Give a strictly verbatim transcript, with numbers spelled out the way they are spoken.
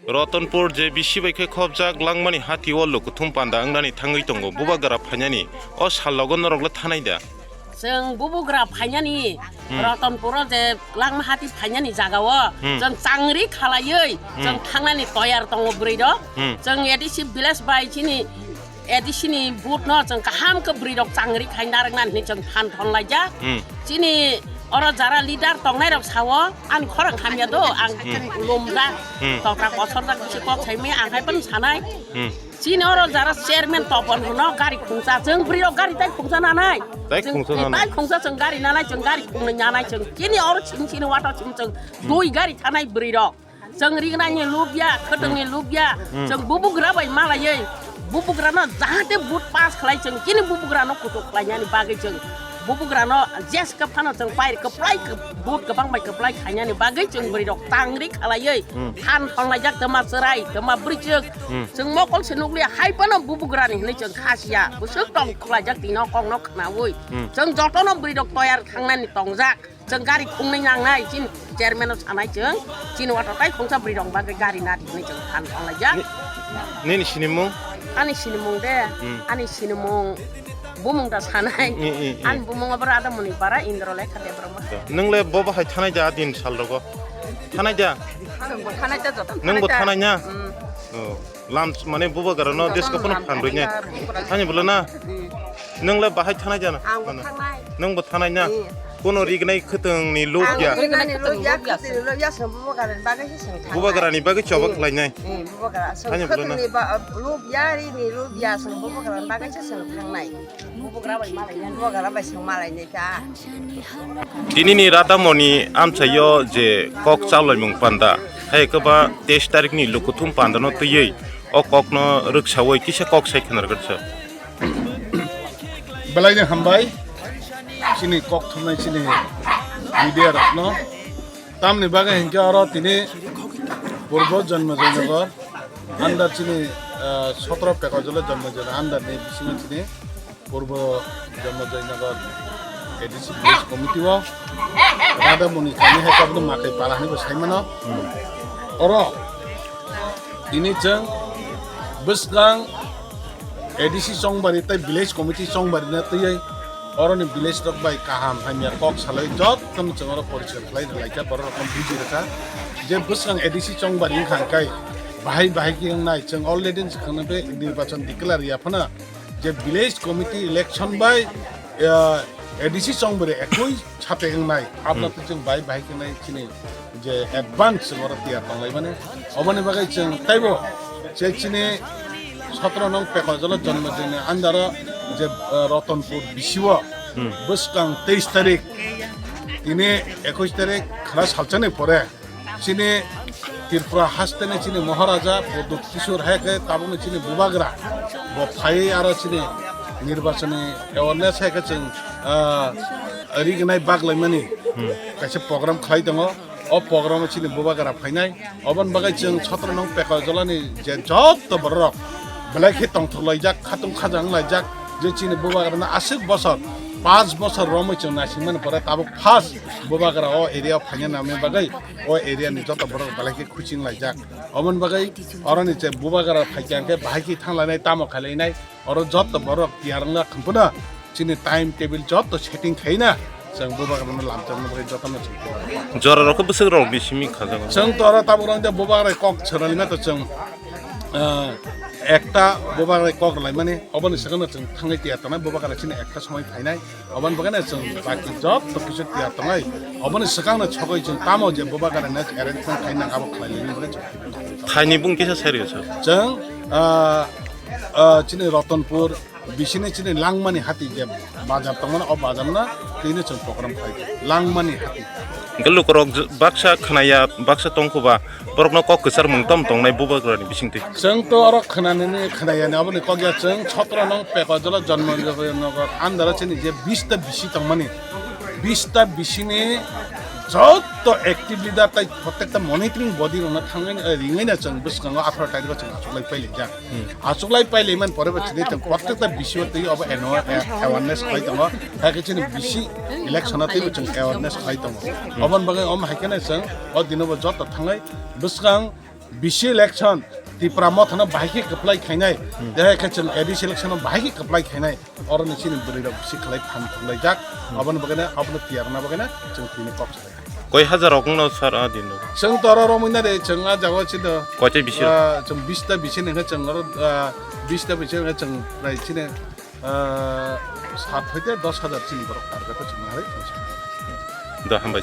Rotonpur je bisi bai khe khopjak langmani hati o lukuthum panda wngnani thangwi tongo, bubagra phainani o sallogo norokle thanai da? Chwng bubugra phainani Hmm. Rotonpuro je langma hati phainani jagao Hmm. chwng changri khalaiwi Hmm. chwng thangnani toyar tongo bwrwirok. Hmm. Chwng A D C village bai chini A D C ni vote no chwng kaham khe bwrwirok changri khai narwknani hinwi chwng phan thon laijak. Hmm. Chini oro jara leader tongnairok sao, ani khorang hamya do, ang Hmm. lumjak, Hmm. tokra kosorjak, bisi kok saimaya, ang hai phano sanai. Hmm. Chini oro jara chairman Topon hwno gari khungsa, chwng bwrwirok gari tai khungsa nanai. Tai Chwng khungsa nanai. Tai khungsa chwng gari nanai, chwng gari khungnwi nanai chwng. Chini oro simi sini wato simi chwng dui gari thanai bwrwirok. Chwng ringnani lubya, khwtwngni lubya, Hmm. chwng bubugra bai malaiwi, bubugrano jahate vote pass khlai chwng chini bubugrano kuchuk khlainani bagwi chwng bubugrano jeska phano chwng pai kwplai kw-, vote kwbang bai kwplai khainani bagwi chwng bwrwirok tangri khalaiwi Hmm. phan thonlaijak twma chwrai, twma bwrwichwk. Hmm. Chwng mokol se nukliya hai phano bubugrani hinwi chwng khasiya, bwswk tong khlaijak tino kokno khnaui. Hmm. Chwng jotono bwrwirok toyar thangnani tongjak. Chwng gari khungnwi nangnai, chini chairman-o sanai chwng, chini wato tai khungsa bwrwi rok bagwi gari nadi hinwi chwng phan thanglaijak. Ni-, nini sinimung? Ani sinimung de, Hmm. ani sinimung bumung da sanai. I, i, i. Ani bumung abo Radhamoni para Indra Lekha Debbarma. Nwng le bo bahai thanai ja din sal rogo? Thanai ja? Chwng bo thanai ja joto. Nwng bo thanai nya? Hmm. Oh. Lam mane bubagra no desko phano phan rwi ne. Thani bolo na. Nwng le bahai thanai jana? Ang bo thanai. Nwng bo thanai na? Kono rignai khwtwng ni lob ya. Rignai khwtwng ni lob ya, khwtwng ni lob ya, song bubagra ni bagwi se song thanai. Bubagra ni bagwi choba khlai nai. Thani bolo na. Khwtwng ni ba-, lob ya, ri ni lob ya, song bubagra ni bagwi se song thanai. Bubagra bai malai nai. Bubagra bai song malai nai ta. Tinini Radhamoni amchaio je kok chalaimung panda, hai kwba teis tarikni lukuthum pandano twiwi o kokno rwksaui kisa kok sai khwnarwksa. Belai de hambai, chini kok thumnai chini media rokno. Tamni bagwi hinkhe oro tini Purbo Janmajoynagar under chini, ah, sotro Pekojolo Janmajoynagar under ni bisingo chini Purbo Janmajoynagar A D C Village Committee o Radhamoni khaini hai tabukno Makai Para hinwi bo saimano. Oro tini chwng bwskang A D C chongbari tei Village Committee chongbari no twiwi oroni village rok bai kaham hamya kok salai jotono chwng oro poriskar khlai rwlaikha, borok rok no buji rwkha je bwskang A D C chongbari wngkha hwnkhe bahai bahai khe wngnai, chwng already swkangno tei nirbachon declare ya phano je village committee election bai, ah, A D C chongbari ekoi sate wngnai, abla Hmm. tei chwng bahai bahai khe wngnai chini je advance chwng oro tiyar tonglaimani. Oboni bagwi chwng teibo je chini sotro nong Pekojolo Janmajoynagar under o je, ah, Rotonpur B C o Hmm. bwskang teis tarik tini ekoi tarik khwna salchani pore chini Tripura hasteni chini Maharaja Pradyut Kishore hai khe tabukni chini bubagra bo phaiwi aro chini nirbachoni awareness hai khe chwng, ah, rignai baglaimani Hmm. kaisa program khlai tongo. O program o chini bubagra phainai. Oboni bagwi chwng sotro nong Pekojolani je joto bororok belai khe tongthok laijak, khatung khajang laijak je chini bubagrano aswk bosor, panch bosor romwi chwng naisingmani pore tabuk first bubagra o area o phaina nangmani bagwi o area ni joto borok belai khe khuching laijak. Oboni bagwi oroni je bubagra phaikha hwnkhe bahai khe thanglainai, tamo khailainai, oro joto borok tiyar wngya khwmpuna chini time table joto setting khaina chwng bubagrano lamchakna bagwi jotono chwng tiyar. Jora rok bwswk rok ni simi khajago. Chwng to oro tabuk rok de bubagra kok chwrwlima to chwng, ah, ekta bubagra kok rwlaimani oboni swkangno chwng thangwi tiyar tongnai, bubagra chini ekta somoi phainai. Oboni bagwi no chwng baki joto kisu tiyar tongnai. Oboni swkangno sogwi chwng tamo je bubagrano arrangement khaina abo khlai laimani bagwi chwng. Thaini bung kisa sai rw sir. Chwng, ah, ah, chini Rotonpur bisini chini Langmani hati je bazar tongmani, o bazarno tini chwng program khlai Langmani hati. Hwnkhe lukurok j-, baksa khnaya, baksa tongkhuba, borokno kok kwchar mung tamo tongnai bubagrani bisingtwi. Chwng to oro khnanani, khnayani aboni kok ya chwng sotro nong Pekojolo Janmajoynagar under o chini je bista bisi tongmani, bista bisini joto active leader tai protekta monitoring body rokno thangwi, eh, ringwi na chwng bwskango atharo tarikh o chwng achuklai pailaijak. Hmm. Achuklai pailaimani pore bo chini chwng protekta bisi o twi obo eno, eh, awareness khlai tongo. Hakhe chini bisi election o teibo chwng awareness khlai tongo. Hmm. Oboni bagwi omo hai kheno chwng o dino bo joto thangwi bwskang Bisi election Tipra Mothano bahai khe kwplai khainai, tei khe chwng A D C election no bahai khe kwplai khainai, oro ni chini bwrwi rok bisi khlai phan thwnglaijak, aboni bagwi no, abono tiyarna bagwi no chwng tini kok salai. Koi hajar rok wngno sir a din rok? Chwng toro romwi na de, chwng a jago chini, Koitai bisi rok? Ah, chwng bista bisi ni khe chwng oro, ah, bista bisi ni khe chwng prai chini, ah, sat hoite dos hajar chini borok target o chwng hai. Do hambai.